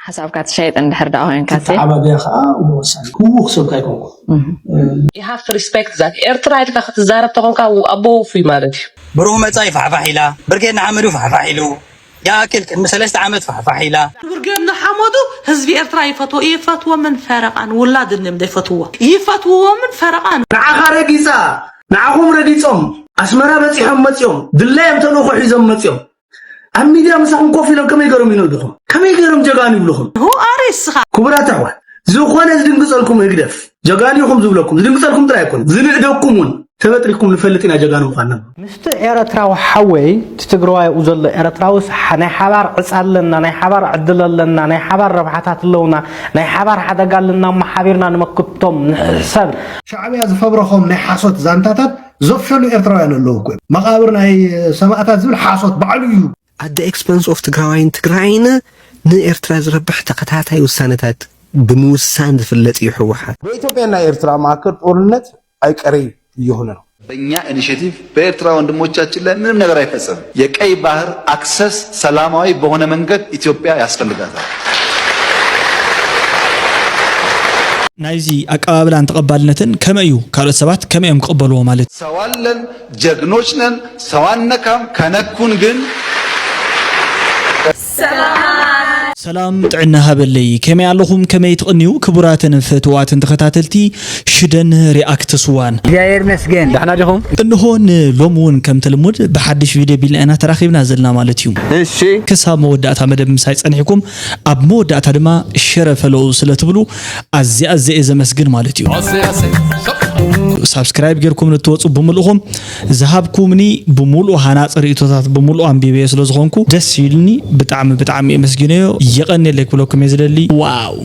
ሓሳብካ ትሸይጥ እንድሕር ደኣ ኮይንካ ሲ ተዓባብያ ከዓ ወሳኒ ክውኽ ሰብካ ኣይኮንኩ እህ። You have to respect that. ኤርትራ ኢልካ ክትዛረብ ተኾንካ ኣቦ ውፉይ ማለት እዩ። ብሩህ መጻኢ ፋሕፋሕ ኢላ። ብርጌድ ንሓመዱ ፋሕፋሕ ኢሉ። ይኣክል ቅድሚ ሰለስተ ዓመት ፋሕፋሕ ኢላ። ብርጌድ ንሓመዱ ህዝቢ ኤርትራ ይፈትዎ ይፈትዎ ምን ፈረቃን ውላድ እንም ዘይፈትዎ ይፈትዎ ምን ፈረቃን ንዓኻ ረጊፃ ንዓኹም ረጊፆም ኣስመራ በፂሖም መፂኦም ድላዮም ተልእኮ ሒዞም መፂኦም ኣብ ሚድያ ምሳኹም ኮፍ ኢሎም ከመይ ገሮም ይነግድኹም ከመይ ገሮም ጀጋኑ ይብልኹም who are you እስኻ ክቡራት ኣሕዋት ዝኾነ ዝድንግፀልኩም ህግደፍ ጀጋኑ ኢኹም ዝብለኩም ዝድንግፀልኩም ጥራይ ኣይኮነ ዝንእደኩም እውን ተበጥሪኩም ንፈልጥ ኢና ጀጋኑ ምዃንና ምስቲ ኤረትራዊ ሓወይ እቲ ትግራዋይ ኣብኡ ዘሎ ኤረትራውስ ናይ ሓባር ዕፃ ኣለና ናይ ሓባር ዕድል ኣለና ናይ ሓባር ረብሓታት ኣለውና ናይ ሓባር ሓደጋ ኣለና እሞ ሓቢርና ንመክቶም ንሕሰብ ሻዕብያ ዝፈብረኾም ናይ ሓሶት ዛንታታት ዘፍሸሉ ኤርትራውያን ኣለዉ እኮ እዮም። መቓብር ናይ ሰማእታት ዝብል ሓሶት ባዕሉ እዩ። At the expense of ትግራዋይን ትግራይን ንኤርትራ ዝረብሕ ተኸታታይ ውሳነታት ብምውሳን ዝፍለጥ እዩ ህወሓት። በኢትዮጵያና ኤርትራ መካከል ጦርነት አይቀሬ እየሆነ ነው። በእኛ initiative በኤርትራ ወንድሞቻችን ላይ ምንም ነገር አይፈጸምም። የቀይ ባህር access ሰላማዊ በሆነ መንገድ ኢትዮጵያ ያስፈልጋታል። ናይዚ ኣቀባብላን ተቐባልነትን ከመይ እዩ? ካልኦት ሰባት ከመይ እዮም ክቕበልዎ ማለት? ሰው አለን፣ ጀግኖች ነን፣ ሰው አንነካም፣ ከነኩን ግን ሰላም ጥዕና ሃበለይ። ከመይ ኣለኹም? ከመይ ትቕንዩ? ክቡራትን ፍትዋትን ተኸታተልቲ ሽደን ሪኣክትስ ዋን። እግዚኣብሔር ይመስገን። ደሕና ዲኹም? እንሆ ንሎሚ እውን ከምቲ ልሙድ ብሓድሽ ቪድዮ ቢልና ኢና ተራኺብና ዘለና ማለት እዩ። እሺ። ክሳብ መወዳእታ መደብ ምሳይ ጸኒሕኩም ኣብ መወዳእታ ድማ ሸረ ፈለዉ ስለ ትብሉ ኣዝየ ኣዝየ እየ ዘመስግን ማለት እዩ። ሳብስክራይብ ጌርኩም ንትወፁ ብምልእኹም ዝሃብኩምኒ ብምሉእ ሃናፂ ርእቶታት ብምሉእ ኣንቢበዮ ስለ ዝኾንኩ ደስ ኢሉኒ። ብጣዕሚ ብጣዕሚ የመስግነዮ። የቐንየለይ ክብለኩም እየ ዝደሊ። ዋው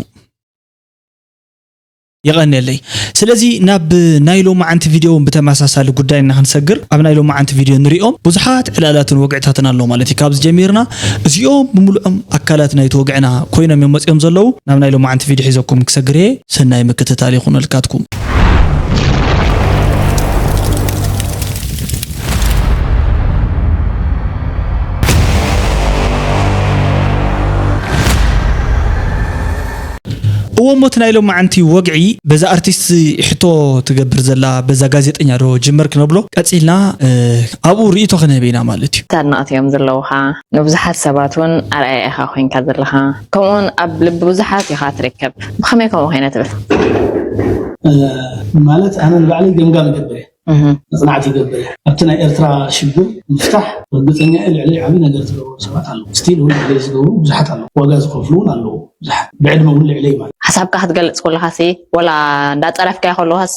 የቐንየለይ። ስለዚ ናብ ናይ ሎማዓንቲ ቪድዮ እውን ብተመሳሳሊ ጉዳይ እና ክንሰግር ኣብ ናይ ሎማዓንቲ ቪድዮ ንሪኦም ብዙሓት ዕላላትን ወግዕታትን ኣሎ ማለት እዩ። ካብዚ ጀሚርና እዚኦም ብምሉኦም ኣካላት ናይቲ ወግዕና ኮይኖም እዮም መፂኦም ዘለዉ። ናብ ናይ ሎማዓንቲ ቪድዮ ሒዘኩም ክሰግር እየ። ሰናይ ምክትታል ይኹነልካትኩም። እዎ እሞ እቲ ናይ ሎማዓንቲ ወግዒ በዛ ኣርቲስት ሕቶ ትገብር ዘላ በዛ ጋዜጠኛ ዶ ጅመር ክነብሎ ቀፂልና ኣብኡ ርእይቶ ክነህብ ኢና ማለት እዩ። ኣድነቕቲ እዮም ዘለውኻ። ንብዙሓት ሰባት እውን ኣርኣያ ኢኻ ኮይንካ ዘለኻ። ከምኡውን ኣብ ልቢ ብዙሓት ኢኻ ትርከብ። ብኸመይ ከምኡ ኮይነ ትብል? ማለት ኣነ ንባዕለይ ገምጋም ይገብር እየ። መፅናዕቲ ይገብር እየ። ኣብቲ ናይ ኤርትራ ሽግር ምፍታሕ ርግፀኛ እየ ልዕለይ ዓብዪ ነገር ዝገበሩ ሰባት ኣለዉ። ስቲል እውን ልዕለይ ዝገብሩ ብዙሓት ኣለዉ። ዋጋ ዝኸፍሉ እውን ኣለዉ ብዙሓት። ብዕድመ እውን ልዕለይ ማለት እዩ። ሓሳብካ ክትገልፅ ከለኻሲ ወላ እንዳፀረፍካዮ ከለኻስ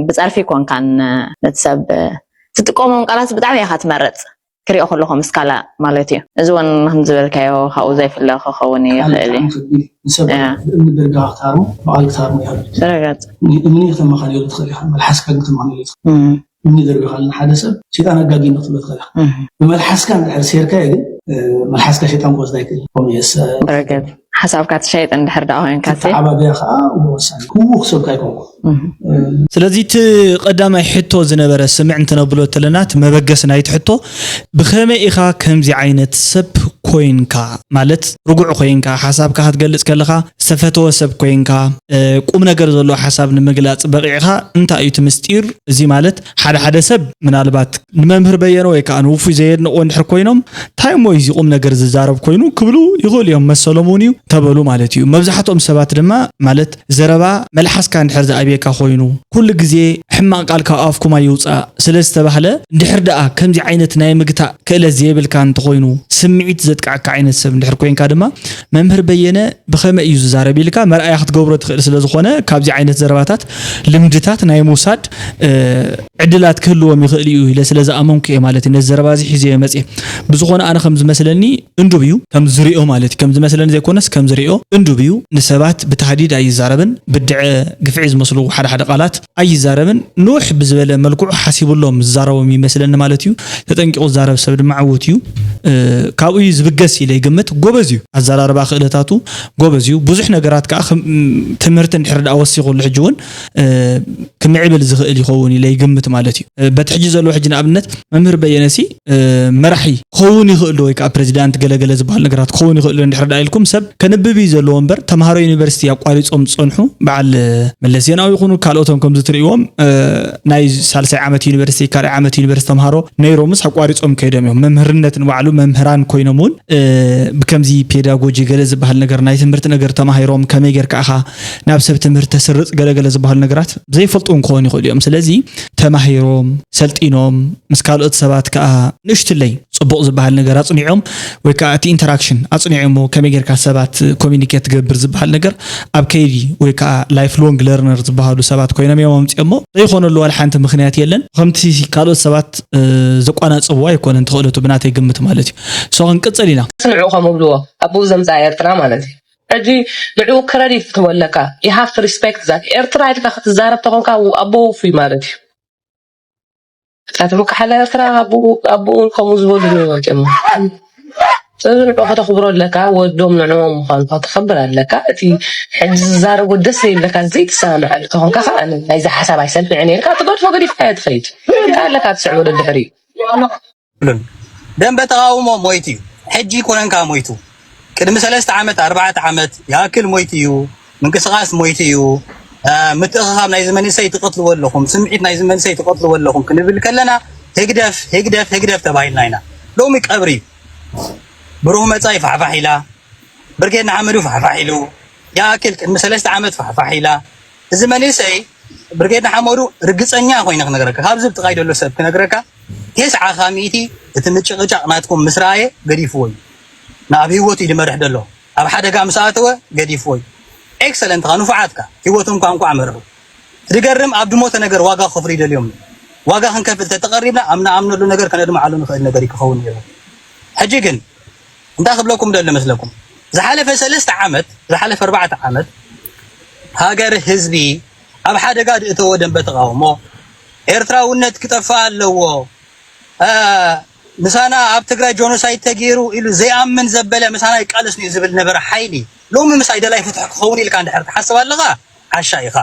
ብፀርፊ ኣይኮንካን ነቲ ሰብ ትጥቀሞም ቃላት ብጣዕሚ ኢኻ ትመርፅ። ክሪኦ ከለኹ ምስካላ ማለት እዩ። እዚ እውን ከም ዝበልካዮ ካብኡ ዘይፍለ ክኸውን ይኽእል እዩ። ብእምኒ ደርጋ ክታርሞ ብቓል ክታርሞ ይኽእል። ብረጋፅ። እምኒ ከተመኻንየሉ ትኽእል ኢኻ፣ መልሓስካ ግን ከተመኻንየሉ ትኽእል። እምኒ ደርጋ ካልና ሓደ ሰብ ሸይጣን ኣጋጊኖ ክትብሎ ትኽእል ኢኻ። ብመልሓስካ እንድሕር ሴርካዮ ግን መልሓስካ ሸይጣን ክወስዳ ኣይክእል። ከምኡ እየ ዝሰ- ብረጋፅ። ሓሳብካ ትሸይጥ እንድሕር ደኣ ኮይንካ ሲ ተዓባብያ ከዓ ወሳኒ ክውኽ ሰብካ ኣይኮንኩ ስለዚ እቲ ቀዳማይ ሕቶ ዝነበረ ስምዕ እንተነብሎ ተለና እቲ መበገሲ ናይቲ ሕቶ ብኸመይ ኢኻ ከምዚ ዓይነት ሰብ ኮይንካ ማለት ርጉዕ ኮይንካ ሓሳብካ ክትገልፅ ከለኻ ዝተፈተወ ሰብ ኮይንካ ቁም ነገር ዘለዎ ሓሳብ ንምግላፅ በቂዕኻ እንታይ እዩ እቲ ምስጢር እዚ ማለት ሓደ ሓደ ሰብ ምናልባት ንመምህር በየነ ወይ ከዓ ንውፉይ ዘየድንቕዎ እንድሕር ኮይኖም እንታይ እሞ እዚ ቁም ነገር ዝዛረብ ኮይኑ ክብሉ ይኽእሉ እዮም መሰሎም እውን እዩ ተበሉ ማለት እዩ መብዛሕትኦም ሰባት ድማ ማለት ዘረባ መልሓስካ እንድሕር ዝኣብየካ ኮይኑ ኩሉ ግዜ ሕማቕ ቃል ካብ ኣፍኩም ኣይውፃእ ስለ ዝተባህለ እንድሕር ደኣ ከምዚ ዓይነት ናይ ምግታእ ክእለት ዘየብልካ እንተኾይኑ ስምዒት ዘጥቃዕካ ዓይነት ሰብ እንድሕር ኮይንካ ድማ መምህር በየነ ብኸመይ እዩ ዝዛረብ ኢልካ መርኣያ ክትገብሮ ትኽእል ስለ ዝኾነ ካብዚ ዓይነት ዘረባታት ልምድታት ናይ ምውሳድ ዕድላት ክህልዎም ይኽእል እዩ ኢለ ስለ ዝኣመንኩ እየ ማለት እዩ ነዚ ዘረባ እዚ ሒዘዮ መፅየ። ብዝኾነ ኣነ ከም ዝመስለኒ እንዱብ እዩ ከም ዝሪኦ ማለት እዩ ከም ዝመስለኒ ዘይኮነስ ከም ዝሪኦ እንዱብ እዩ ንሰባት ብታህዲድ ኣይዛረብን ብድዐ ግፍዒ ዝመስሉ ሓደ ሓደ ቃላት ኣይዛረብን ንውሕ ብዝበለ መልክዑ ሓሲብሎም ዝዛረቦም ይመስለኒ ማለት እዩ። ተጠንቂቑ ዝዛረብ ሰብ ድማ ዕዉት እዩ። ካብኡ እዩ ዝብገስ ኢለ ይግምት። ጎበዝ እዩ ኣዘራርባ ክእለታቱ ጎበዝ እዩ። ብዙሕ ነገራት ከዓ ትምህርቲ እንድሕር ደኣ ወሲኹሉ ሕጂ እውን ክምዕብል ዝኽእል ይኸውን ኢለ ይግምት ማለት እዩ። በቲ ሕጂ ዘለዎ ሕጂ ንኣብነት መምህር በየነሲ መራሒ ክኸውን ይኽእል ዶ ወይ ከዓ ፕሬዚዳንት ገለገለ ዝበሃል ነገራት ክኸውን ይኽእል ዶ እንድሕር ደኣ ኢልኩም ሰብ ክንብብ እዩ ዘለዎ እምበር፣ ተምሃሮ ዩኒቨርሲቲ ኣቋሪጾም ዝጸንሑ፣ በዓል መለስ ዜናዊ ይኹኑ ካልኦቶም ከምዚ ትርእይዎም፣ እ፣ ናይ ሳልሳይ ዓመት ዩኒቨርሲቲ፣ ካልኣይ ዓመት ዩኒቨርሲቲ ተምሃሮ ነይሮምስ ኣቋሪጾም ከይዶም እዮም። መምህርነት ንባዕሉ መምህራን ኮይኖም እውን፣ እ፣ ብከምዚ ፔዳጎጂ ገለ ዝበሃል ነገር፣ ናይ ትምህርቲ ነገር ተማሂሮም ከመይ ጌርካ ኢኻ ናብ ሰብ ትምህርቲ ተስርጽ ገለ ገለ ዝበሃሉ ነገራት ዘይፈልጡ እውን ክኾኑ ይኽእሉ እዮም። ስለዚ ተማሂሮም፣ ሰልጢኖም፣ ምስ ካልኦት ሰባት ከኣ ንእሽትለይ ጽቡቕ ዝበሃል ነገር ኣጽኒዖም፣ ወይ ከኣ እቲ ኢንተራክሽን ኣጽኒዖሞ፣ ከመይ ጌርካ ሰባት ኮሚኒኬት ትገብር ዝበሃል ነገር ኣብ ከይዲ፣ ወይ ከኣ ላይፍ ሎንግ ለርነር ዝበሃሉ ሰባት ኮይኖም እዮም ኣምጺኦሞ። ዘይኾነሉ ዋላ ሓንቲ ምኽንያት የለን። ከምቲ ካልኦት ሰባት፣ እ፣ ዘቋናጽብዎ ኣይኮነን ትኽእለቱ ብናተይ ግምት ማለት እዩ። ሶ ክንቅጽል ኢና። ንዑ ከም እብልዎ ኣብኡ ዘምጽኣ ኤርትራ ማለት እዩ። ሕጂ ንዑ ክረዲት ክትህቦ ኣለካ። You have to respect that. ኤርትራ ኢልካ ክትዛረብ ተኾንካ ኣብኡ ውፉይ ማለት እዩ። እታ ትምክሓላ ኤርትራ ኣብኡ፣ ኣብኡ ከምኡ ዝበሉ ነይሮም እዮም። ስለዚ ንዑ ከተኽብሮ ኣለካ፣ ወዶም ንዕኦም ምዃኑ ከተኽብር ኣለካ። እቲ ሕጂ ዝዛረቦ ደስ ዘይብለካ ዘይትሰማምዐሉ ተኾንካ ከኣ፣ ኣነ ናይዚ ሓሳብ ኣይሰምዕን እየ ኢልካ ትገድፎ ገዲፍካዮ ትኸይድ። እንታይ ኣለካ ትስዕቦ ደድሕሪኡ? ይብሉን። ደንበ ተቓውሞ ሞይቱ እዩ። ሕጂ ይኮነንካ ሞይቱ። ቅድሚ ሰለስተ ዓመት፣ ኣርባዕተ ዓመት ይኣክል ሞይቱ እዩ። ምንቅስቓስ ሞይቱ እዩ። እ፣ ምትእኽኻብ ናይዚ መንእሰይ ትቐትልዎ ኣለኹም፣ ስምዒት ናይዚ መንእሰይ ትቐትልዎ ኣለኹም ክንብል ከለና፣ ህግደፍ፣ ህግደፍ፣ ህግደፍ ተባሂልና ኢና። ሎሚ ቀብሪ እዩ። ብሩህ መጻኢ ፋሕፋሕ ኢላ፣ ብርጌድ ንሓመዱ ፋሕፋሕ ኢሉ፣ ይኣክል ቅድሚ ሰለስተ ዓመት ፋሕፋሕ ኢላ። እዚ መንእሰይ ብርጌድ ንሓመዱ ርግጸኛ ኮይነ ክነግረካ፣ ካብዚ ብጥቓይ ዘሎ ሰብ ክነግረካ፣ ተስዓ ካብ ሚእቲ እቲ ምጭቕጫቕ ናትኩም ምስ ረኣየ ገዲፍዎ እዩ። ንኣብ ህይወቱ እዩ ዝመርሕ ዘሎ። ኣብ ሓደጋ ምስ ኣተወ ገዲፍዎ እዩ። ኤክሰለንትኻ፣ ንፉዓትካ፣ ህይወቶም ኳ እንቋዕ መርሑ። ዝገርም፣ ኣብ ዝሞተ ነገር ዋጋ ክኸፍሉ ይደልዮም። ዋጋ ክንከፍል ተተቐሪብና፣ ኣብ ንኣምነሉ ነገር ከነድምዓሉ ንኽእል ነገር እዩ ክኸውን ነይሩ። ሕጂ ግን እንታይ ክብለኩም ደሊ መስለኩም? ዝሓለፈ ሰለስተ ዓመት፣ ዝሓለፈ ኣርባዕተ ዓመት ሃገር ህዝቢ ኣብ ሓደጋ ዝእተወ ደንበ ተቓውሞ፣ ኤርትራውነት ክጠፍእ ኣለዎ፣ እ፣ ምሳና ኣብ ትግራይ ጆኖሳይድ ተገይሩ ኢሉ ዘይኣምን ዘበለ ምሳና ይቃለስ እዩ ዝብል ነበረ ሓይሊ፣ ሎሚ ምሳይ ደላይ ፍትሒ ክኸውን ኢልካ እንድሕር ትሓስብ ኣለኻ፣ ዓሻ ኢኻ።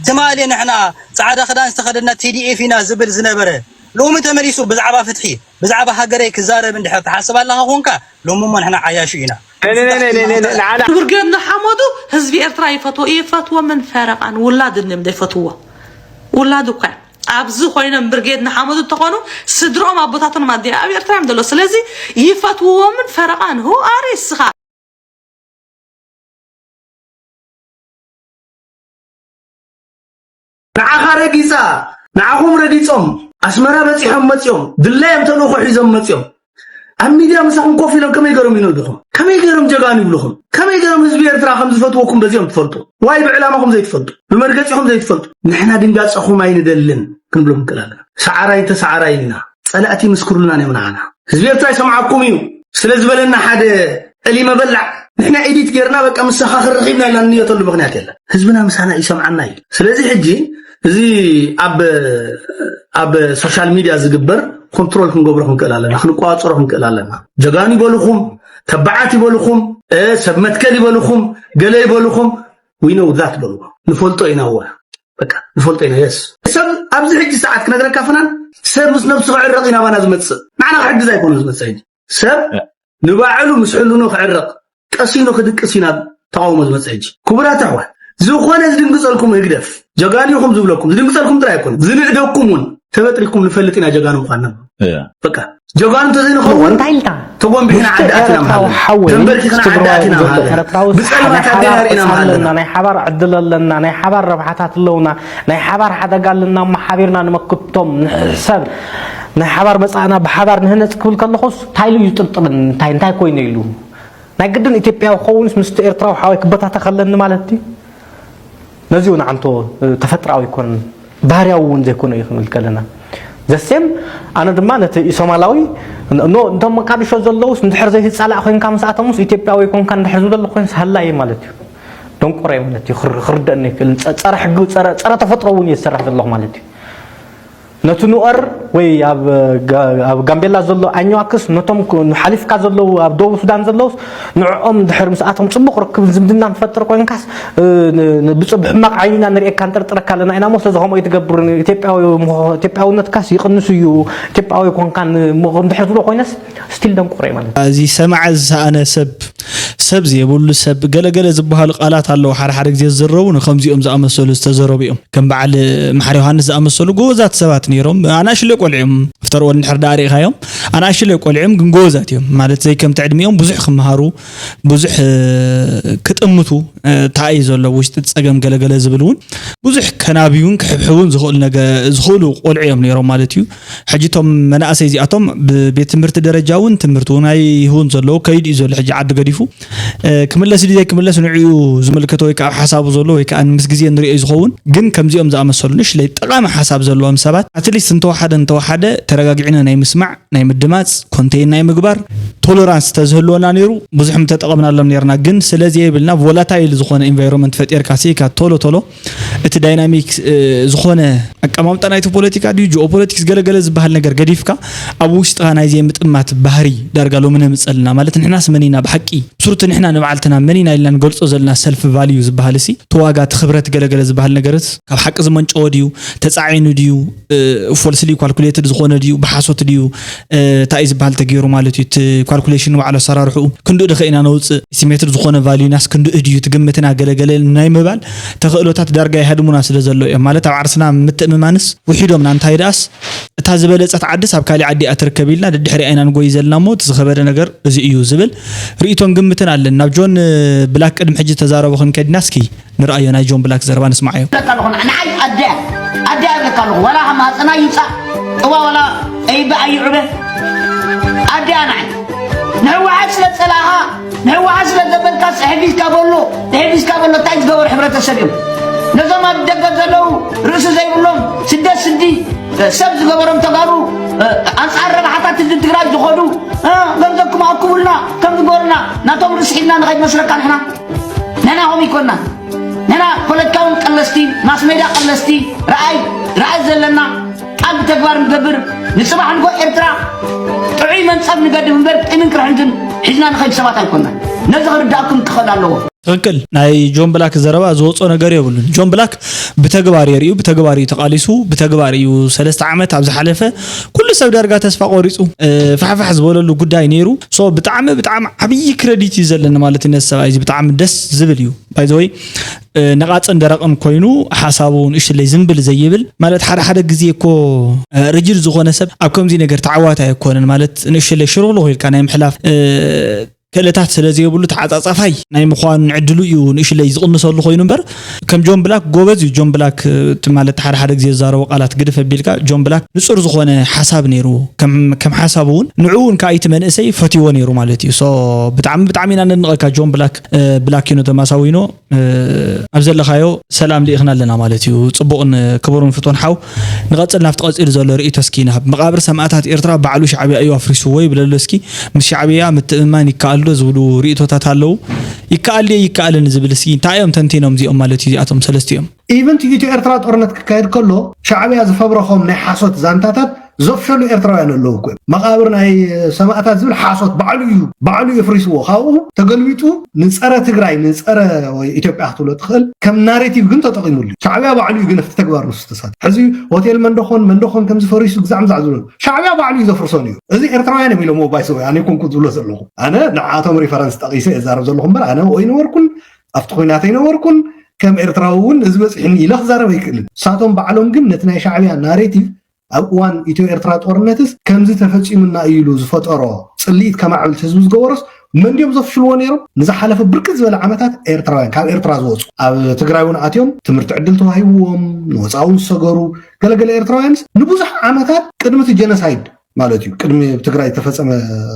ትማሊ ንሕና ጻዕዳ ክዳን ዝተኸደና ቲ ዲ ኤፍ ኢና ዝብል ዝነበረ፣ ሎሚ ተመሊሱ ብዛዕባ ፍትሒ፣ ብዛዕባ ሃገረይ ክዛረብ እንድሕር ትሓስብ ኣለኻ ኮንካ፣ ሎሚ እሞ ንሕና ዓያሹ ኢና። ነ፣ ነ፣ ነ፣ ነ፣ ነ፣ ነ፣ ንዓና ብርጌድ ንሓመዱ ህዝቢ ኤርትራ ይፈትዎ፣ ይፈትዎ ምን ፈረቓን፣ ውላድ እንም ዘይፈትዎ። ውላድ እኳ ኣብዚ ኮይኖም ብርጌድ ንሓመዱ እንተኾኑ፣ ስድሮም ኣቦታቶም ኣደ ኣብ ኤርትራ እዮም ዘሎ። ስለዚ ይፈትውዎምን ፈረቓን። Who are you እስኻ? ንዓኻ ረጊጻ፣ ንዓኹም ረጊጾም፣ ኣስመራ በጺሖም መጺኦም፣ ድላዮም ተልእኾ ሒዞም መጺኦም። ኣብ ሚድያ ምሳኹም ኮፍ ኢሎም ከመይ ገይሮም ይነግዱኹም? ከመይ ገይሮም ጀጋኑ ይብሉኹም? ከመይ ገይሮም ህዝቢ ኤርትራ ከም ዝፈትወኩም በዚኦም ትፈልጡ? ዋይ ብዕላማኹም ዘይትፈልጡ? ብመርገጺኹም ዘይትፈልጡ? ንሕና ድንጋጸኹም ኣይንደልን ክንብሎም ንክእል ኣለና። ሰዓራይ ተሰዓራይን ኢና። ጸላእቲ ይምስክሩልናን እዮም ንዓና። ህዝቢ ኤርትራ ይሰምዓኩም እዩ ስለ ዝበለና ሓደ እሊ መበላዕ ንሕና ኤዲት ጌርና በቃ ምሳኻ ክረኺብና ኢልና እንየተሉ ምኽንያት የለን። ህዝብና ምሳና ይሰምዓና እዩ። ስለዚ ሕጂ እዚ ኣብ፣ ኣብ ሶሻል ሚድያ ዝግበር ኮንትሮል ክንገብሮ ክንክእል ኣለና፣ ክንቆጻጸሮ ክንክእል ኣለና። ጀጋኑ ይበልኹም፣ ተባዓት ይበልኹም፣ እ፣ ሰብ መትከል ይበልኹም፣ ገለ ይበልኹም፣ we know that በልዎ። ንፈልጦ ኢና እወ። በቃ ንፈልጦ ኢና፣ የስ። ሰብ ኣብዚ ሕጂ ሰዓት ክነግረካ ፍናን፣ ሰብ ምስ ነብሱ ክዕረቕ እዩ ናባና ዝመጽእ። ንዓና ክሕግዝ ኣይኮነን ዝመጽእ ሕጂ። ሰብ እ። ንባዕሉ ምስ ሕልኑ ክዕረቕ፣ ቀሲኑ ክድቅስ እዩ ናብ ተቓውሞ ዝመጽእ ሕጂ። ክቡራት ኣሕዋት፣ ዝኾነ ዝድንግጸልኩም ህግደፍ፣ ጀጋኑ ኢኹም ዝብለኩም፣ ዝድንግጸልኩም ጥራይ ኣይኮነን፣ ዝንእደኩም እውን ተበጥሪኩም ንፈልጥ ኢና ጀጋኑ ምዃንና። እ። በቃ፣ ጀጋኑ እንተዘይንኸውን፣ እንታይ ኢልካ? ተጎንቢሕና ምስቲ ዓዲ ኣቲና ኤርትራዊ ምሃለና። ሓወይ፣ ተንበርኪኽና ምስቲ ዓዲ ትግራዋይ ኣቲና ዘሎ ምሃለና። ኤርትራዊ ብጸልማት ናይ ሓባር ኣዴና ርእና ቅርሲ ምሃለና። ኣለና፣ ናይ ሓባር ዕድል ኣለና፣ ናይ ሓባር ረብሓታት ኣለውና፣ ናይ ሓባር ሓደጋ ኣለና፣ እሞ ሓቢርና ንመክቶም፣ ንሕሰብ፣ ናይ ሓባር መጻእና ብሓባር ንህነጽ ክብል ከለኹስ፣ እንታይ ኢሉ እዩ ጥርጥርን? እንታይ፣ እንታይ ኮይኑ ኢሉ? ናይ ግድን ኢትዮጵያዊ ክኸውንስ ምስቲ ኤርትራዊ ሓወይ ክበታተኽ ኣለኒ ማለት ድዩ? ነዚ እውን ኣንቶ፣ እ፣ ተፈጥራዊ ኣይኮነን፣ ባህርያዊ እውን ዘይኮነ እዩ ክንብል ከለና። ዘሴም፣ ኣነ ድማ ነቲ ሶማላዊ፣ ኖ፣ እቶም መቃድሾ ዘለውስ እንድሕር ዘይትጻላእ ኮይንካ ምስኣቶምስ ኢትዮጵያዊ ኣይኮንካ እንድሕር ዝብለሉ ኮይንስ ሃላይ ማለት እዩ። ደንቆሮ እዩ ማለት እዩ። ክር-፣ ክርደአኒ ኣይክእልን። ጸ-፣ ጸረ ሕጊ፣ ጸረ፣ ጸረ ተፈጥሮ እውን እየ ዝሰርሕ ዘለኹ ማለት እዩ። ነቲ ኑኦር ወይ ኣብ ጋ- ኣብ ጋምቤላ ዘሎ ኣኛዋክስ ነቶም ክ- ሓሊፍካ ዘለዉ ኣብ ደቡብ ሱዳን ዘለውስ ንዕኦም ድሕር ምስኣቶም ፅቡቕ ርክብን ዝምድና ንፈጥር ኮይንካስ እ፣ ን- ን- ብፅ- ብሕማቕ ዓይኒና ንርእየካ ንጥርጥረካ ኣለና ኢና እሞ ስለዚ ከምኡ ኣይትገብርን ኢትዮጵያዊ ምኾ- ኢትዮጵያውነትካስ ይቕንስ እዩ ኢትዮጵያዊ ኮንካን ምቕ- እንድሕር ትብሎ ኮይነስ ስቲል ደንቆሮ እዩ ማለት እዩ። እዚ ሰማዐ ዝሰኣነ ሰብ ሰብ ዘይብሉ ሰብ ገለገለ ዝበሃሉ ቃላት ኣለዉ ሓደ ሓደ ግዜ ዝዝረቡ ንከምዚኦም ዝኣመሰሉ ዝተዘረቡ እዮም ከም በዓል መሓር ዮሃንስ ዝኣመሰሉ ጎበዛት ሰባት ነይሮም ኣናእሽለ ቆልዑ እዮም ፍተርኦ እንድሕር ዳ ርኢኻዮም ኣናእሽለ ቆልዑ እዮም ግን ጎበዛት እዮም ማለት ዘይከምቲ ዕድሚኦም ብዙሕ ክመሃሩ ብዙሕ ክጥምቱ እንታይ እዩ ዘሎ ውሽጢ ፀገም ገለገለ ዝብል እውን ብዙሕ ከናብዩን ክሕብሕቡን ዝኽእሉ ነገ ዝኽእሉ ቆልዑ እዮም ነይሮም ማለት እዩ ሕጂ እቶም መናእሰይ እዚኣቶም ብቤት ትምህርቲ ደረጃ እውን ትምህርቲ እውን ኣይህውን ዘለዉ ከይድ እዩ ዘሎ ሕጂ ዓዲ ገዲፉ ክምለስ ድዩ ዘይክምለስ ንዕኡ ዝምልከቶ ወይ ከዓ ሓሳቡ ዘሎ ወይ ከዓ ምስ ግዜ ንሪኦ ዝኸውን ግን ከምዚኦም ዝኣመሰሉ ንሽለይ ጠቃሚ ሓሳብ ዘለዎም ሰባት ኣትሊስት እንተወሓደ እንተወሓደ ተረጋጊዕና ናይ ምስማዕ ናይ ምድማፅ ኮንቴይን ናይ ምግባር ቶለራንስ ተዝህልወና ነይሩ ብዙሕ ምተጠቐምናሎም ነርና ግን ስለዚ የብልና ቮላታይል ዝኾነ ኢንቫይሮንመንት ፈጢርካ ስኢካ ቶሎ ቶሎ እቲ ዳይናሚክ ዝኾነ ኣቀማምጣ ናይቲ ፖለቲካ ድዩ ጂኦ ፖለቲክስ ገለገለ ዝበሃል ነገር ገዲፍካ ኣብ ውሽጥኻ ናይ ዘይምጥማት ባህሪ ዳርጋ ሎሚ ነምፀልና ማለት ንሕናስ መን ኢና ብሓቂ ሱርቲ ንሕና ንባዕልትና መን ኢና ኢልና ንገልፆ ዘለና ሰልፍ ቫልዩ ዝበሃል ሲ እቲ ዋጋ እቲ ክብረት ገለገለ ዝበሃል ነገርስ ካብ ሓቂ ዝመንጨወ ድዩ ተፃዒኑ ድዩ ፎልስሊ ኳልኩሌትድ ዝኾነ ድዩ ብሓሶት ድዩ እንታይ እዩ ዝበሃል ተገይሩ ማለት እዩ እቲ ኳልኩሌሽን ባዕሉ ኣሰራርሕኡ ክንድኡ ድኸ ኢና ነውፅእ ኢስቲሜትድ ዝኾነ ቫልዩናስ ክንድኡ ድዩ ትግምትና ገለገለ ናይ ምባል ተኽእሎታት ዳርጋ ይሃድሙና ስለ ዘሎ እዮም ማለት ኣብ ዓርስና ምትእምማንስ ውሒዶምና እንታይ ደኣስ እታ ዝበለፀት ዓድስ ኣብ ካሊእ ዓዲ እያ ትርከብ ኢልና ደድሕሪኣ ኢና ንጎይ ዘለና እሞ እቲ ዝኸበደ ነገር እዚ እዩ ዝብል ርእይቶን ግምትን ኣለን ናብ ጆን ብላክ ቅድሚ ሕጂ ተዛረቦ ክንከድና እስኪ ንርኣዮ ናይ ጆን ብላክ ዘረባ ንስማዓዮ ኣለካ ኣለኹ ንዓይ ኣደ ኣደ ኣለካ ኣለኹ ዋላ ካብ ማህፀና ይውፃእ ጥዋ ዋላ ጠይበ ኣይዕበ ኣደ ኣናዓይ ንህወሓት ስለ ፀላእኻ ንህወሓት ስለ ዘበልካ ሕፊዝካ በሎ ሕፊዝካ በሎ እንታይ ዝገበሩ ሕብረተሰብ እዮም ነዞም ኣብ ደገ ዘለዉ ርእሲ ዘይብሎም ስደት ስዲ ሰብ ዝገበሮም ተጋሩ ኣንፃር ረብሓታት ህዝቢ ትግራይ ዝኸዱ ገንዘብኩም ኣክቡልና ከም ዝገበሩና ናቶም ርእሲ ሒዝና ንኸይድ መስለካ ንሕና ንሕና ከምኡ ይኮና ንሕና ፖለቲካውን ቀለስቲ ማስሜዳ ቀለስቲ ረኣይ ረኣይ ዘለና ቃል ብተግባር ንገብር ንፅባሕ ንጎ ኤርትራ ጥዑይ መንፀር ንገድም እምበር ቂምን ቅርሕን ግን ሒዝና ንኸይድ ሰባት ኣይኮና ነዚ ክርዳእኩም ክኸል ኣለዎ ትኽክል ናይ ጆን ብላክ ዘረባ ዝወፅኦ ነገር የብሉን ጆን ብላክ ብተግባር የርእዩ ብተግባር እዩ ተቃሊሱ ብተግባር እዩ ሰለስተ ዓመት ኣብ ዝሓለፈ ኩሉ ሰብ ዳርጋ ተስፋ ቆሪፁ ፋሕፋሕ ዝበለሉ ጉዳይ ነይሩ ሶ ብጣዕሚ ብጣዕሚ ዓብዪ ክረዲት እዩ ዘለኒ ማለት እዩ ነዚ ሰብኣይ እዚ ብጣዕሚ ደስ ዝብል እዩ ባይዘወይ ነቓፅን ደረቕን ኮይኑ ሓሳቡ ንእሽለይ ዝንብል ዘይብል ማለት ሓደ ሓደ ግዜ እኮ ርጅድ ዝኾነ ሰብ ኣብ ከምዚ ነገር ተዓዋታይ ኣይኮነን ማለት ንእሽለይ ሽሩኽሉኽ ኢልካ ናይ ምሕላፍ ክእለታት ስለ ዘይብሉ ተዓፃፃፋይ ናይ ምዃን ዕድሉ እዩ ንእሽለይ ዝቕንሰሉ ኮይኑ እምበር ከም ጆን ብላክ ጎበዝ እዩ ጆን ብላክ ማለት ሓደ ሓደ ግዜ ዝዛረቦ ቃላት ግድፍ ኣቢልካ ጆን ብላክ ንፁር ዝኾነ ሓሳብ ነይሩ ከም ሓሳቡ እውን ንዕኡ እውን ከዓ እቲ መንእሰይ ፈትዎ ነይሩ ማለት እዩ ሶ ብጣዕሚ ብጣዕሚ ኢና ነድንቐካ ጆን ብላክ ብላኪኖ ተማሳዊኖ ኣብ ዘለኻዮ ሰላም ልኢኽና ኣለና ማለት እዩ። ጽቡቕን ክቡርን ፍቱን ሓው ንቐጽል ናብቲ ቀጺሉ ዘሎ ርእይቶ እስኪ ንሃብ። መቓብር ሰማእታት ኤርትራ ባዕሉ ሻዕብያ እዩ ኣፍሪስዎ ይብለሉ እስኪ ምስ ሻዕብያ ምትእምማን ይከኣል ዶ ዝብሉ ርእይቶታት ኣለዉ። ይከኣል ድየ ይከኣልን ዝብል እስኪ እንታይ እዮም ተንቲኖም እዚኦም ማለት እዩ እዚኣቶም ሰለስቲኦም። Even ኢትዮ ኤርትራ ጦርነት ክካየድ ከሎ ሻዕብያ ዝፈብረኾም ናይ ሓሶት ዛንታታት ዘፍሸሉ ኤርትራውያን ኣለዉ እኮ እዮም። መቓብር ናይ ሰማእታት ዝብል ሓሶት ባዕሉ እዩ ባዕሉ እዩ ኣፍሪስዎ። ካብኡ ተገልቢጡ ንጸረ ትግራይ ንጸረ ወይ ኢትዮጵያ ክትብሎ ትኽእል ከም ናሬቲቭ ግን ተጠቒሙሉ እዩ። ሻዕብያ ባዕሉ እዩ ግን ኣብቲ ተግባር ንሱ ተሳተፈ። ሕዚ ሆቴል መንደኾን መንደኾን ከምዚ ፈሪሱ ግዛዕ ምዛዕ ዝብሎ ሻዕብያ ባዕሉ እዩ ዘፍርሶ ነይሩ። እዚ ኤርትራውያን እዮም ኢሎምዎ ባይዘወይ ኣነ ኣይኮንኩን ዝብሎ ዘለኹ። ኣነ ንዓቶም ሪፈረንስ ጠቒሰ እየ ዝዛረብ ዘለኹ እምበር ኣነ ኣብኡ ኣይነበርኩን ኣብቲ ኲናት ኣይነበርኩን ከም ኤርትራዊ እውን እዚ በፂሑኒ ኢለ ክዛረብ ኣይክእልን። ንሳቶም ባዕሎም ግን ነቲ ናይ ሻዕብያ ናሬቲቭ ኣብ እዋን ኢትዮ ኤርትራ ጦርነትስ ከምዚ ተፈፂሙና እዩ ኢሉ ዝፈጠሮ ፅልኢት ከማዕብል ህዝቢ ዝገበሮስ መን ድዮም ዘፍሽልዎ ነይሮም? ንዝሓለፈ ብርክት ዝበለ ዓመታት ኤርትራውያን ካብ ኤርትራ ዝወፁ ኣብ ትግራይ እውን ኣትዮም ትምህርቲ ዕድል ተዋሂብዎም ንወፃኡ ዝሰገሩ ገለገለ ኤርትራውያንስ ንብዙሕ ዓመታት ቅድሚ እቲ ጀኖሳይድ ማለት እዩ ቅድሚ ትግራይ ዝተፈፀመ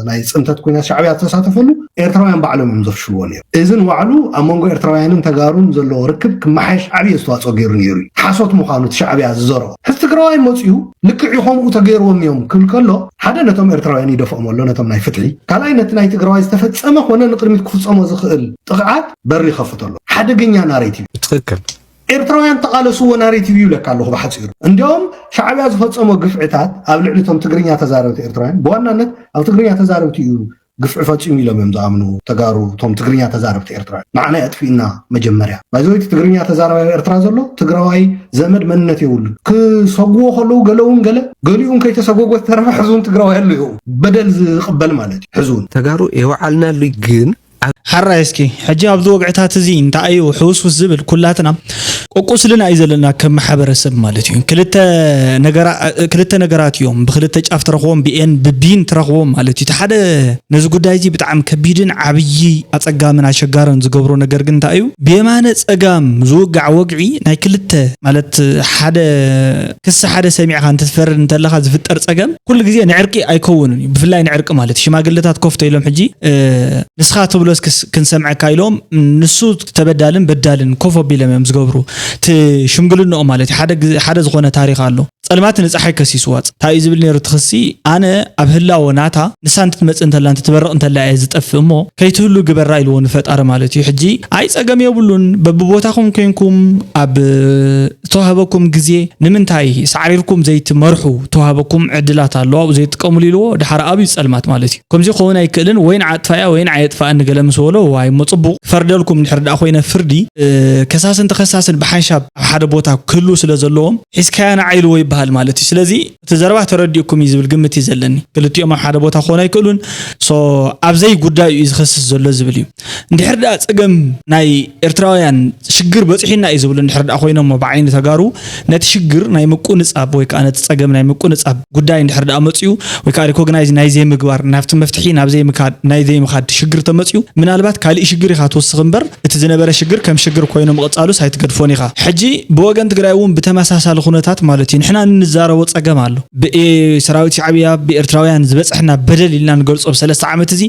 ናይ ፅንተት ኩናት ሻዕብያ ዝተሳተፈሉ ኤርትራውያን ባዕሎም እዮም ዘፍሽልዎ ነይሩ። እዚ ንባዕሉ ኣብ መንጎ ኤርትራውያንን ተጋሩን ዘለዎ ርክብ ክመሓየሽ ዓብዪ ኣስተዋፅኦ ገይሩ ነይሩ እዩ። ሓሶት ምዃኑ እቲ ሻዕብያ ዝዘርኦ። ሕዚ ትግራዋይ መፂኡ ልክዕ እዩ ከምኡ ተገይርዎም እዮም ክብል ከሎ ሓደ ነቶም ኤርትራውያን ይደፍኦም ኣሎ ነቶም ናይ ፍትሒ፣ ካልኣይ ነቲ ናይ ትግራዋይ ዝተፈፀመ ኮነ ንቅድሚት ክፍፀሞ ዝኽእል ጥቕዓት በሪ ይኸፍት ኣሎ። ሓደገኛ ናሬቲቭ እዩ። ትኽክል። ኤርትራውያን ተቓለስዎ ናሬቲቭ ይብለካ ኣለኹ ብሓፂሩ። እንዲያውም ሻዕብያ ዝፈፀሞ ግፍዕታት ኣብ ልዕሊ እቶም ትግርኛ ተዛረብቲ ኤርትራውያን፣ ብዋናነት ኣብ ትግርኛ ተዛረብቲ እዩ ግፍዒ ፈፂሙ ኢሎም እዮም ዝኣምኑ ተጋሩ፣ እቶም ትግርኛ ተዛረብቲ ኤርትራውያን። ንዓና የጥፊእና መጀመርያ። ባይዘወይቲ ትግርኛ ተዛራባይ ኤርትራ ዘሎ ትግራዋይ ዘመድ መንነት የብሉን። ክሰግዎ ከለዉ ገለ እውን ገለ ገሊኡን ከይተሰጎጎ ዝተረፈ ሕዙን ትግራዋይ ኣሎ እዩ። በደል ዝቕበል ማለት እዩ ሕዙን። ተጋሩ የውዓልናሉ ግን ሓራይ እስኪ ሕጂ ኣብዚ ወግዕታት እዚ እንታይ እዩ ሕውስውስ ዝብል? ኩላትና ቆቁስልና እዩ ዘለና ከም ማሕበረሰብ ማለት እዩ። ክልተ ነገራ- ክልተ ነገራት እዮም ብክልተ ጫፍ ትረኽቦም ብኤን ብቢን ትረኽቦም ማለት እዩ። እቲ ሓደ ነዚ ጉዳይ እዚ ብጣዕሚ ከቢድን ዓብዪ ኣፀጋምን ኣሸጋርን ዝገብሮ ነገር ግን እንታይ እዩ? ብየማነ ፀጋም ዝውጋዕ ወግዒ ናይ ክልተ ማለት ሓደ ክሲ ሓደ ሰሚዕካ እንትትፈርድ እንተለካ ዝፍጠር ፀገም ኩሉ ግዜ ንዕርቂ ኣይከውንን እዩ። ብፍላይ ንዕርቂ ማለት ሽማግለታት ኮፍ ተኢሎም ሕጂ ንስኻ ትብሎስ ክንሰምዐካ ኢሎም ንሱ ተበዳልን በዳልን ኮፍ ኣቢሎም እዮም ዝገብሩ። እቲ ሽምግልንኦም ማለት ሓደ ዝኾነ ታሪክ ኣሎ። ፀልማት ንፀሓይ ከሲስዋ እንታይ እዩ ዝብል ነይሩ እቲ ክሲ? ኣነ ኣብ ህላወ ናታ ንሳ እንትትመፅእ እንተላ እንትትበርቕ እንተላ እየ ዝጠፍእ እሞ ከይትህሉ ግበራ ኢልዎ ንፈጣሪ ማለት እዩ። ሕጂ ኣይ ፀገም የብሉን በብቦታኹም ኮንኩም ኣብ ዝተዋህበኩም ግዜ ንምንታይ ሳዕሪርኩም ዘይትመርሑ? ተዋህበኩም ዕድላት ኣሎ ኣብኡ ዘይትጥቀምሉ ኢልዎ። ድሓር ኣብዩ ፀልማት ማለት እዩ። ከምዚ ክኸውን ኣይክእልን ወይ ንዓጥፋያ ወይ ንዓየጥፋእኒ ገለ ምስ በሎ ዋይ እሞ ፅቡቕ ክፈርደልኩም እንድሕር ደኣ ኮይነ ፍርዲ ከሳስን ተኸሳስን ብሓንሻብ ኣብ ሓደ ቦታ ክህልዉ ስለ ዘለዎም ሒዝካያ ንዓ ኢልዎ ይበሃል ማለት እዩ። ስለዚ እቲ ዘረባ ተረዲእኩም እዩ ዝብል ግምት እዩ ዘለኒ። ክልቲኦም ኣብ ሓደ ቦታ ክኾኑ ኣይክእሉን። ሶ ኣብዘይ ጉዳዩ እዩ ዝኸስስ ዘሎ ዝብል እዩ። እንድሕር ደኣ ፀገም ናይ ኤርትራውያን ሽግር በፂሑና እዩ ዝብሉ እንድሕር ደኣ ኮይኖሞ ብዓይኒ ተጋሩ ነቲ ሽግር ናይ ምቁንፃብ ወይ ከዓ ነቲ ፀገም ናይ ምቁንፃብ ጉዳይ እንድሕር ደኣ መፅኡ ወይ ከዓ ሪኮግናይዝ ናይ ዘይምግባር ናብቲ መፍትሒ ናብ ዘይምካድ ናይ ዘይምካድ ሽግር ተመፅኡ ምናልባት ካሊእ ሽግር ኢኻ ትወስኽ እምበር እቲ ዝነበረ ሽግር ከም ሽግር ኮይኑ ምቕፃሉስ ኣይትገድፎን ኢኻ። ሕጂ ብወገን ትግራይ እውን ብተመሳሳሊ ኩነታት ማለት እዩ ንሕና እንዛረቦ ፀገም ኣሎ። ብሰራዊት ሻዕብያ ብኤርትራውያን ዝበፅሐና በደል ኢልና ንገልፆ ብሰለስተ ዓመት እዚ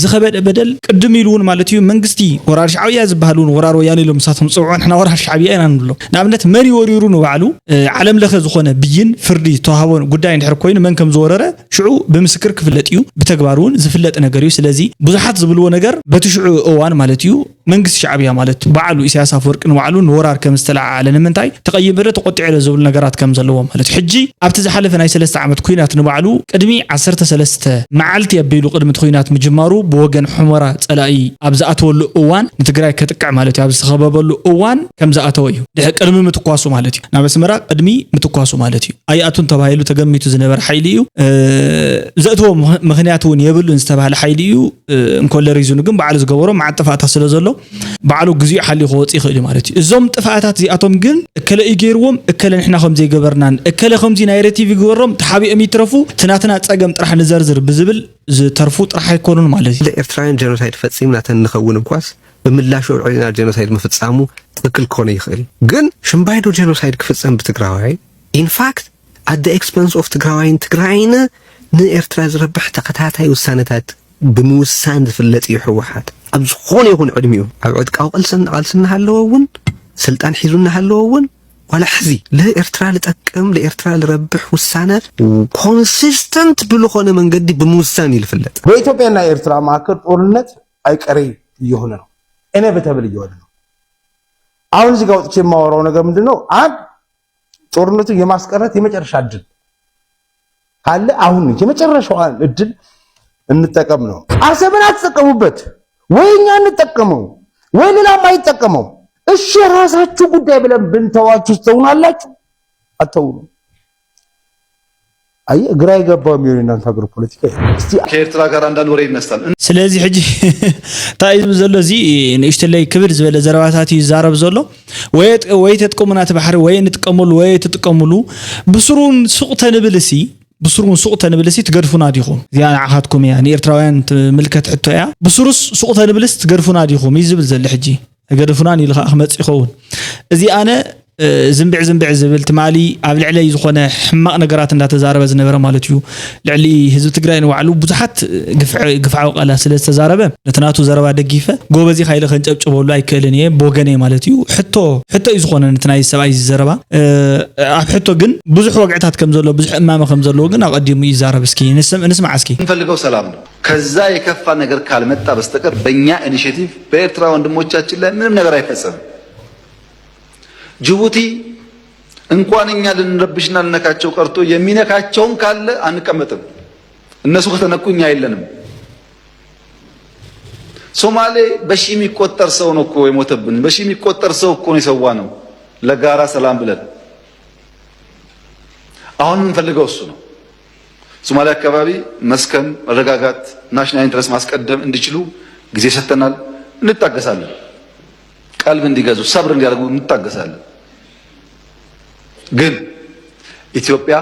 ዝኸበደ በደል ቅድም ኢሉ እውን ማለት እዩ መንግስቲ ወራር ሻዕብያ ዝበሃል እውን ወራር ወያነ ኢሎም ንሳቶም ዝፅውዖ ንሕና ወራር ሻዕብያ ኢና ንብሎ። ንኣብነት መን እዩ ወሪሩ ንባዕሉ ዓለም ለኸ ዝኾነ ብይን ፍርዲ ዝተዋሃቦ ጉዳይ እንድሕር ኮይኑ መን ከም ዝወረረ ሽዑ ብምስክር ክፍለጥ እዩ። ብተግባር እውን ዝፍለጥ ነገር እዩ። ስለዚ ብዙሓት ዝብልዎ ነገር በቲ ሽዑ እዋን ማለት እዩ መንግስቲ ሻዕብያ ማለት በዓሉ ኢሳያስ ኣፈወርቂ ንባዕሉ ንወራር ከም ዝተለዓዓለ ንምንታይ ተቐይመ ዶ ተቆጢዐ ዶ ዝብሉ ነገራት ከም ዘለዎ ማለት እዩ። ሕጂ ኣብቲ ዝሓለፈ ናይ ሰለስተ ዓመት ኩናት ንባዕሉ ቅድሚ ዓሰርተ ሰለስተ መዓልቲ ኣቢሉ ቅድሚ እቲ ኩናት ምጅማሩ ብወገን ሑመራ ፀላኢ ኣብ ዝኣተወሉ እዋን ንትግራይ ከጥቅዕ ማለት እዩ ኣብ ዝተኸበበሉ እዋን ከም ዝኣተወ እዩ። ድሕ ቅድሚ ምትኳሱ ማለት እዩ ናብ ኣስመራ ቅድሚ ምትኳሱ ማለት እዩ ኣይኣቱን ተባሂሉ ተገሚቱ ዝነበረ ሓይሊ እዩ። ዘእትዎ ምኽንያት እውን የብሉን ዝተባሃለ ሓይሊ እዩ። እንኮለ ሪዝኑ ግን ባዕሉ ዝገበሮ መዓት ጥፋእታት ስለ ዘሎ ባዕሉ ግዚኡ ሓልዩ ክወፅእ ይኽእል እዩ ማለት እዩ። እዞም ጥፍኣታት እዚኣቶም ግን እከለ እዩ ገይርዎም እከለ ንሕና ከም ዘይገበርናን እከለ ከምዚ ናይ ሬቲቭ ይግበሮም ተሓቢኦም ይትረፉ እቲ ናትና ፀገም ጥራሕ ንዘርዝር ብዝብል ዝተርፉ ጥራሕ ኣይኮኑን ማለት እዩ። ኤርትራውያን ጀኖሳይድ ፈፂምና ተንኸውን እንኳስ ብምላሹ ኣብ ዕሊና ጀኖሳይድ ምፍፃሙ ትኽክል ክኾነ ይኽእል ግን ሽምባይዶ ጀኖሳይድ ክፍፀም ብትግራዋይ ኢንፋክት ኣደ ኤክስፐንስ ኦፍ ትግራዋይን ትግራይን ንኤርትራ ዝረብሕ ተኸታታይ ውሳነታት ብምውሳን ዝፍለጥ እዩ ህወሓት ኣብ ዝኾነ ይኹን ዕድሚኡ ኣብ ዕጥቃዊ ቃልሲ እናሃለወ እውን ስልጣን ሒዙ እናሃለወ እውን ዋላ ሕዚ ለኤርትራ ልጠቅም ለኤርትራ ልረብሕ ውሳነ ኮንሲስተንት ብልኾነ መንገዲ ብምውሳን እዩ ልፍለጥ። በኢትዮጵያና ኤርትራ መካከል ጦርነት አይቀሬ እየሆነ ነው። ኢኔቪታብል እየሆነ ነው። አሁን እዚህ ጋር ወጥቼ የማወራው ነገር ምንድን ነው? አንድ ጦርነቱን የማስቀረት የመጨረሻ እድል ካለ አሁን የመጨረሻዋን እድል እንጠቀም ነው። አሰብን አትጠቀሙበት ወይ እኛ እንጠቀመው ወይ ሌላም አይጠቀመው። እሺ የራሳችሁ ጉዳይ ብለን ብንተዋችሁ ትተውናላችሁ? አትተውኑ። አይ ግራ የገባው የሚሆን የእናንተ ሀገር ፖለቲካ እስቲ ከኤርትራ ጋር አንዳንድ ወሬ ይነሳል። ስለዚህ ሕጂ እንታይ እዩ ዝብል ዘሎ እዚ ንእሽተለይ ክብድ ዝበለ ዘረባታት እዩ ዝዛረብ ዘሎ። ወይ ተጥቅሙና እቲ ባሕሪ ወይ ንጥቀመሉ ወይ ትጥቀሙሉ ብስሩን ሱቕ ተንብል እሲ ብስሩን ሱቕ ተንብል እሲ ትገድፉና ዲኹም? እዚኣ ንዓኻትኩም እያ ንኤርትራውያን ትምልከት ሕቶ እያ። ብስሩስ ሱቕ ተንብልስ ትገድፉና ዲኹም እዩ ዝብል ዘሎ ሕጂ። ኣይገደፉናን ኢሉ ከዓ ክመፅእ ይኸውን። እዚ ኣነ ዝንብዕ ዝንብዕ ዝብል ትማሊ ኣብ ልዕለይ ዝኾነ ሕማቕ ነገራት እንዳተዛረበ ዝነበረ ማለት እዩ። ልዕሊ ህዝቢ ትግራይ ንባዕሉ ብዙሓት ግፍዓዊ ቃላት ስለ ዝተዛረበ ነቲ ናቱ ዘረባ ደጊፈ ጎበዝ ኢኻ ኢለ ከንጨብጭበሉ ኣይክእልን እየ ብወገነይ ማለት እዩ። ሕቶ ሕቶ እዩ ዝኾነ ነቲ ናይ ሰብኣይ ዘረባ። ኣብ ሕቶ ግን ብዙሕ ወግዕታት ከም ዘሎ ብዙሕ እማመ ከም ዘለዎ ግን ኣቐዲሙ ይዛረብ። እስኪ ንስማዕ እስኪ። እንፈልገው ሰላም ነው። ከዛ የከፋ ነገር ካልመጣ በስተቀር በእኛ ኢኒሼቲቭ በኤርትራ ወንድሞቻችን ላይ ምንም ነገር አይፈጸምም። ጅቡቲ እንኳን እኛ ልንረብሽና ልነካቸው ቀርቶ የሚነካቸውም ካለ አንቀመጥም። እነሱ ከተነኩ እኛ የለንም። ሶማሌ በሺ የሚቆጠር ሰው ነው እኮ የሞተብን፣ በሺ የሚቆጠር ሰው እኮ ነው የሰዋ ነው ለጋራ ሰላም ብለን። አሁን የምንፈልገው እሱ ነው። ሶማሌ አካባቢ መስከን፣ መረጋጋት፣ ናሽናል ኢንትረስት ማስቀደም እንዲችሉ ጊዜ ሰጥተናል። እንታገሳለን። ቀልብ እንዲገዙ፣ ሰብር እንዲያደርጉ እንታገሳለን። ግን ኢትዮጵያ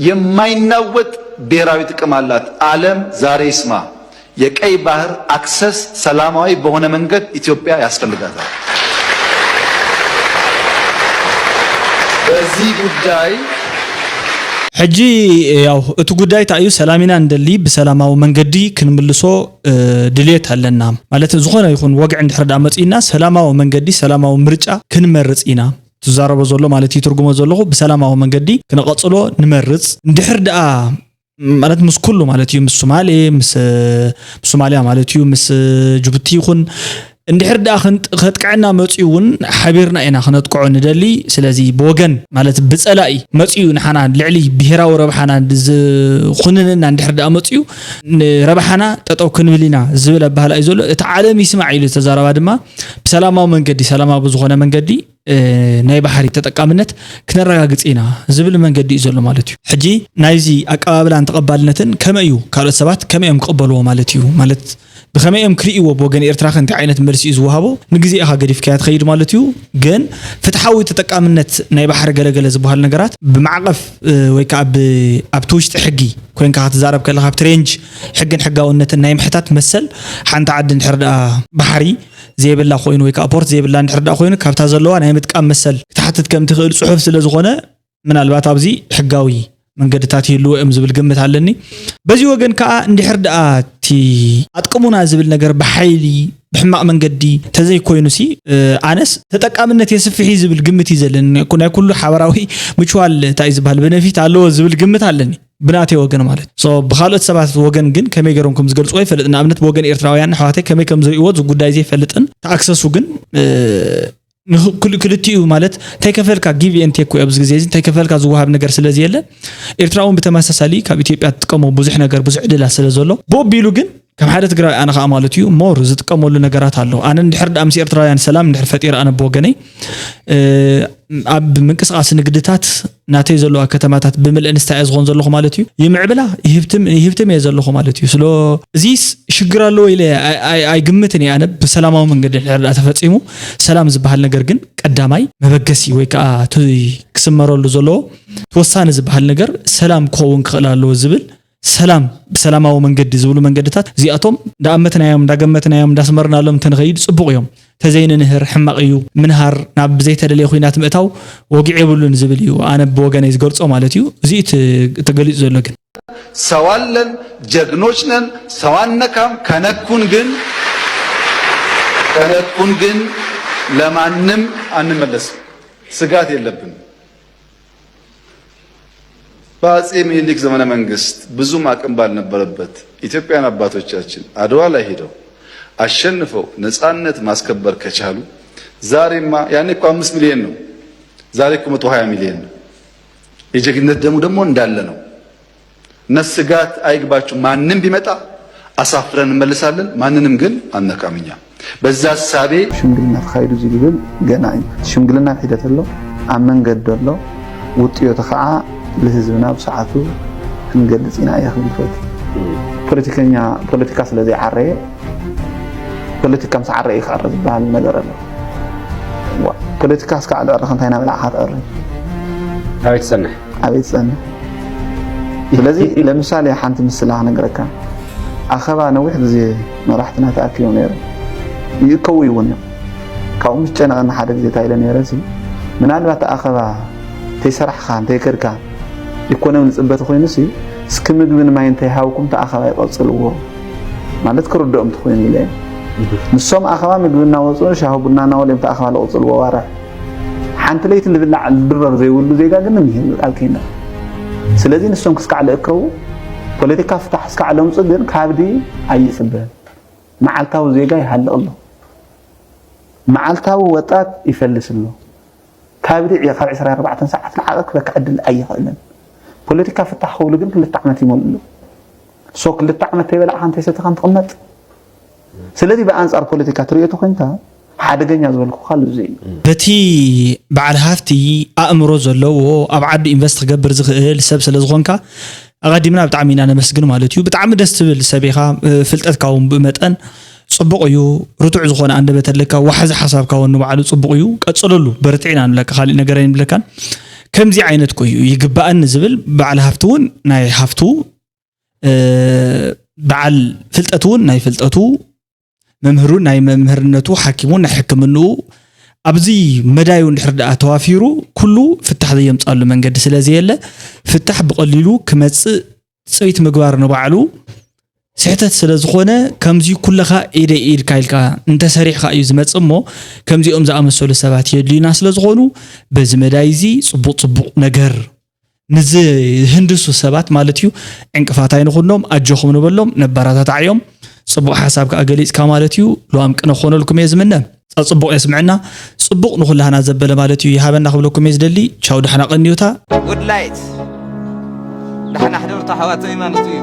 የማይናወጥ ብሔራዊ ጥቅም አላት። ዓለም ዛሬ ይስማ። የቀይ ባህር አክሰስ ሰላማዊ በሆነ መንገድ ኢትዮጵያ ያስፈልጋታል። በዚህ ጉዳይ ሕጂ ያው እቲ ጉዳይ እንታይ እዩ? ሰላም ኢና ንደሊ፣ ብሰላማዊ መንገዲ ክንምልሶ ድልየት ኣለና። ማለት ዝኾነ ይኹን ወግዒ እንድሕር ደኣ መፂእና ሰላማዊ መንገዲ፣ ሰላማዊ ምርጫ ክንመርፅ ኢና። ትዛረቦ ዘሎ ማለት እዩ ትርጉሞ ዘለኹ ብሰላማዊ መንገዲ ክነቐፅሎ ንመርፅ። እንድሕር ደኣ ማለት ምስ ኩሉ ማለት እዩ ምስ ሶማሌ ምስ ሶማሊያ ማለት እዩ ምስ ጅቡቲ ይኹን እንድሕር ደኣ ከጥቅዐና መፅኡ እውን ሓቢርና ኢና ክነጥቅዖ ንደሊ። ስለዚ ብወገን ማለት ብፀላኢ መፅኡ ንሓና ልዕሊ ብሄራዊ ረብሓና ዝኹንንና እንድሕር ደኣ መፅኡ ንረብሓና ጠጠው ክንብል ኢና ዝብል ኣባህላ እዩ ዘሎ። እቲ ዓለም ይስማዕ ኢሉ ተዛረባ ድማ ብሰላማዊ መንገዲ ሰላማዊ ብዝኾነ መንገዲ ናይ ባሕሪ ተጠቃምነት ክነረጋግፅ ኢና ዝብል መንገዲ እዩ ዘሎ ማለት እዩ። ሕጂ ናይዚ ኣቀባብላን ተቐባልነትን ከመይ እዩ ካልኦት ሰባት ከመይ እዮም ክቕበልዎ ማለት እዩ ማለት ብኸመይ እዮም ክርእይዎ ብወገን ኤርትራ ከ እንታይ ዓይነት መልሲ እዩ ዝወሃቦ ንግዜ ኢኻ ገዲፍካያ ትኸይድ ማለት እዩ። ግን ፍትሓዊ ተጠቃምነት ናይ ባሕሪ ገለገለ ዝበሃል ነገራት ብማዕቐፍ ወይ ከዓ ኣብቲ ውሽጢ ሕጊ ኮይንካ ክትዛረብ ከለካ ኣብቲ ሬንጅ ሕግን ሕጋውነትን ናይ ምሕታት መሰል ሓንቲ ዓዲ እንድሕር ደኣ ባሕሪ ዘይብላ ኮይኑ ወይ ከዓ ፖርት ዘይብላ እንድሕር ደኣ ኮይኑ ካብታ ዘለዋ ናይ ምጥቃም መሰል ክትሓትት ከም ትኽእል ፅሑፍ ስለ ዝኾነ ምናልባት ኣብዚ ሕጋዊ መንገድታት ይህልዎ እዮም ዝብል ግምት ኣለኒ። በዚ ወገን ከዓ እንድሕር ደኣ እቲ ኣጥቅሙና ዝብል ነገር ብሓይሊ ብሕማቕ መንገዲ ተዘይኮይኑ ሲ ኣነስ ተጠቃምነት የስፍሕ እዩ ዝብል ግምት እዩ ዘለኒ። ናይ ኩሉ ሓበራዊ ምችዋል እንታይ እዩ ዝበሃል በነፊት ኣለዎ ዝብል ግምት ኣለኒ። ብናተይ ወገን ማለት so ብካልኦት ሰባት ወገን ግን ከመይ ገይሮም ከም ዝገልፅዎ ይፈልጥ ንኣብነት ብወገን ኤርትራውያን ኣሕዋተይ ከመይ ከም ዝርእይዎ እዚ ጉዳይ ዘይፈልጥን ተኣክሰሱ ግን ክልቲኡ ማለት እንታይ ከፈልካ give and take ኣብዚ ግዜ እዚ እንታይ ከፈልካ ዝወሃብ ነገር ስለዚ የለ ኤርትራ እውን ብተመሳሳሊ ካብ ኢትዮጵያ ትጥቀሞ ብዙሕ ነገር ብዙሕ ዕድላት ስለ ዘሎ ቦቢሉ ግን ከም ሓደ ትግራዊ ኣነ ከዓ ማለት እዩ more ዝጥቀመሉ ነገራት ኣሎ ኣነ እንድሕር ደኣ ምስ ኤርትራውያን ሰላም እንድሕር ፈጢረ ኣነ ብወገነይ ኣብ ምንቅስቃስ ንግድታት ናተይ ዘለዋ ከተማታት ብምልእን ስታይ ዝኾን ዘለኹ ማለት እዩ ይምዕብላ ይህብትም ይህብትም እየ ዘለኹ ማለት እዩ ስለ እዚስ ሽግር ኣለዎ ኢለ ኣይግምትን እየ ኣነ ብሰላማዊ መንገዲ ድሕር ዳ ተፈፂሙ ሰላም ዝበሃል ነገር ግን ቀዳማይ መበገሲ ወይ ከዓ ክስመረሉ ዘለዎ ተወሳኒ ዝበሃል ነገር ሰላም ክኸውን ክኽእል ኣለዎ ዝብል ሰላም ብሰላማዊ መንገዲ ዝብሉ መንገድታት እዚኣቶም እንዳኣመትናዮም እንዳገመትናዮም እንዳስመርናሎም እንተንኸይድ ፅቡቕ እዮም ተዘይንንህር ሕማቕ እዩ ምንሃር ናብ ዘይተደለየ ኩናት ምእታው ወግዒ የብሉን ዝብል እዩ ኣነ ብወገነይ ዝገልፆ ማለት እዩ እዚ ተገሊፁ ዘሎ ግን ሰው አለን ጀግኖች ነን ሰው አነካም ከነኩን ግን ከነኩን ግን ለማንም አንመለስም ስጋት የለብንም በአጼ ምኒልክ ዘመነ መንግስት ብዙም አቅም ባልነበረበት ኢትዮጵያን አባቶቻችን አድዋ ላይ ሄደው አሸንፈው ነፃነት ማስከበር ከቻሉ ዛሬማ ያኔ እኮ አምስት ሚሊዮን ነው ዛሬ እኮ መቶ ሃያ ሚሊዮን ነው የጀግንነት ደሙ ደግሞ እንዳለ ነው እና ስጋት አይግባችሁ ማንም ቢመጣ አሳፍረን እንመልሳለን ማንንም ግን አንነካም እኛ በዛ እሳቤ ሽምግልና ተኻይዱ ዝብል ገና እዩ ሽምግልና ኣብ ሒደት ኣሎ ኣብ መንገዲ ኣሎ ውጥዮቱ ከዓ ልህዝብና ብሰዓቱ ክንገልፅ ኢና እየ ክብል ፈት ፖለቲከኛ ፖለቲካ ስለ ዘይዓረየ ፖለቲካ ምስ ዓረ እዩ ክዕረ ዝበሃል ነገር ኣሎ ፖለቲካ እስካ ዕልዕረ ከንታይ ናበላዕካ ትዕረ ኣበይ ትፀንሕ ኣበይ ትፀንሕ ስለዚ ለምሳሌ ሓንቲ ምስላ ክነግረካ ኣኸባ ነዊሕ ግዜ መራሕትና ተኣኪቦም ነይሮም ይእከቡ እውን እዮም ካብኡ ምስ ጨነቐኒ ሓደ ግዜ እንታይ ኢለ ነይረ ሲ ምናልባት ኣኸባ እንተይሰራሕኻ እንተይከድካ ኢኮኖሚ ዝፅበ ተኮይኑሲ እስኪ ምግቢ ንማይ እንተይሃብኩም እቲ ኣኸባ ይቐፅልዎ ማለት ክርድኦም ተኮይኑ ኢለ ንሶም ኣኸባ ምግቢ እናወፁ ሻሂ ቡና እናበሉ እዮም እቲ ኣኸባ ዝቕፅልዎ ዋርሕ ሓንቲ ለይቲ ዝብላዕ ዝድረር ዘይብሉ ዜጋ ግን እኒሀ ይብል ኣልከይና ስለዚ ንሶም ክስካዕ ለእከቡ ፖለቲካ ፍታሕ እስካዕ ለምፁ ግን ካብዲ ኣይፅበ መዓልታዊ ዜጋ ይሃልቕ ኣሎ መዓልታዊ ወጣት ይፈልስ ኣሎ ካብ ድዕ ካብ ዕስራን ኣርባዕተን ሰዓት ንዓቐ ክበካ ዕድል ኣይኽእልን። ፖለቲካ ፍታሕ ክብሉ ግን ክልተ ዓመት ይመልኡ። ሶ ክልተ ዓመት ተይበላዕካ እንተይሰተኻን ትቕመጥ። ስለዚ ብኣንጻር ፖለቲካ ትሪኦ ተኾይንካ ሓደገኛ ዝበልኩ ካልእ እዚ እዩ። በቲ በዓል ሃፍቲ ኣእምሮ ዘለዎ ኣብ ዓዱ ኢንቨስት ክገብር ዝኽእል ሰብ ስለ ዝኾንካ ኣቐዲምና ብጣዕሚ ኢና ነመስግን ማለት እዩ። ብጣዕሚ ደስ ትብል ሰብ ኢኻ። ፍልጠትካ እውን ብመጠን ፅቡቕ እዩ። ርቱዕ ዝኾነ ኣንደበት ኣለካ። ዋሕዚ ሓሳብካ እውን ንባዕሉ ፅቡቕ እዩ። ቀፅለሉ፣ በርትዕ ኢና ንብለካ። ካሊእ ነገር ኣይንብለካን። ከምዚ ዓይነት ኮ እዩ ይግባእኒ ዝብል በዓል ሃፍቲ እውን ናይ ሃፍቱ፣ በዓል ፍልጠት እውን ናይ ፍልጠቱ፣ መምህሩ ናይ መምህርነቱ፣ ሓኪሙ ናይ ሕክምንኡ፣ ኣብዚ መዳዩ እንድሕር ደኣ ተዋፊሩ ኩሉ ፍታሕ ዘየምፃሉ መንገዲ ስለ ዘየለ ፍታሕ ብቐሊሉ ክመፅእ ፅቢት ምግባር ንባዕሉ ስሕተት ስለ ዝኾነ ከምዚ ኩለኻ ኢደ ኢድካ ኢልካ እንተሰሪሕካ እዩ ዝመፅእ እሞ ከምዚኦም ዝኣመሰሉ ሰባት የድልዩና ስለ ዝኾኑ በዚ መዳይ እዚ ፅቡቕ ፅቡቕ ነገር ንዝህንድሱ ሰባት ማለት እዩ ዕንቅፋት ኣይንኹኖም፣ ኣጆኹም ንበሎም፣ ነባራታታዕዮም። ፅቡቕ ሓሳብ ከዓ ገሊፅካ ማለት እዩ። ልዋም ቅነ ክኾነልኩም እየ ዝምነ። ፀፅቡቕ የስምዐና፣ ፅቡቕ ንኹላህና ዘበለ ማለት እዩ ይሃበና ክብለኩም እየ ዝደሊ። ቻው፣ ደሓና ቀንዩታ። ጉድ ላይት ዳሕና ሕደሩ ኣሕዋተይ ማለት እዩ።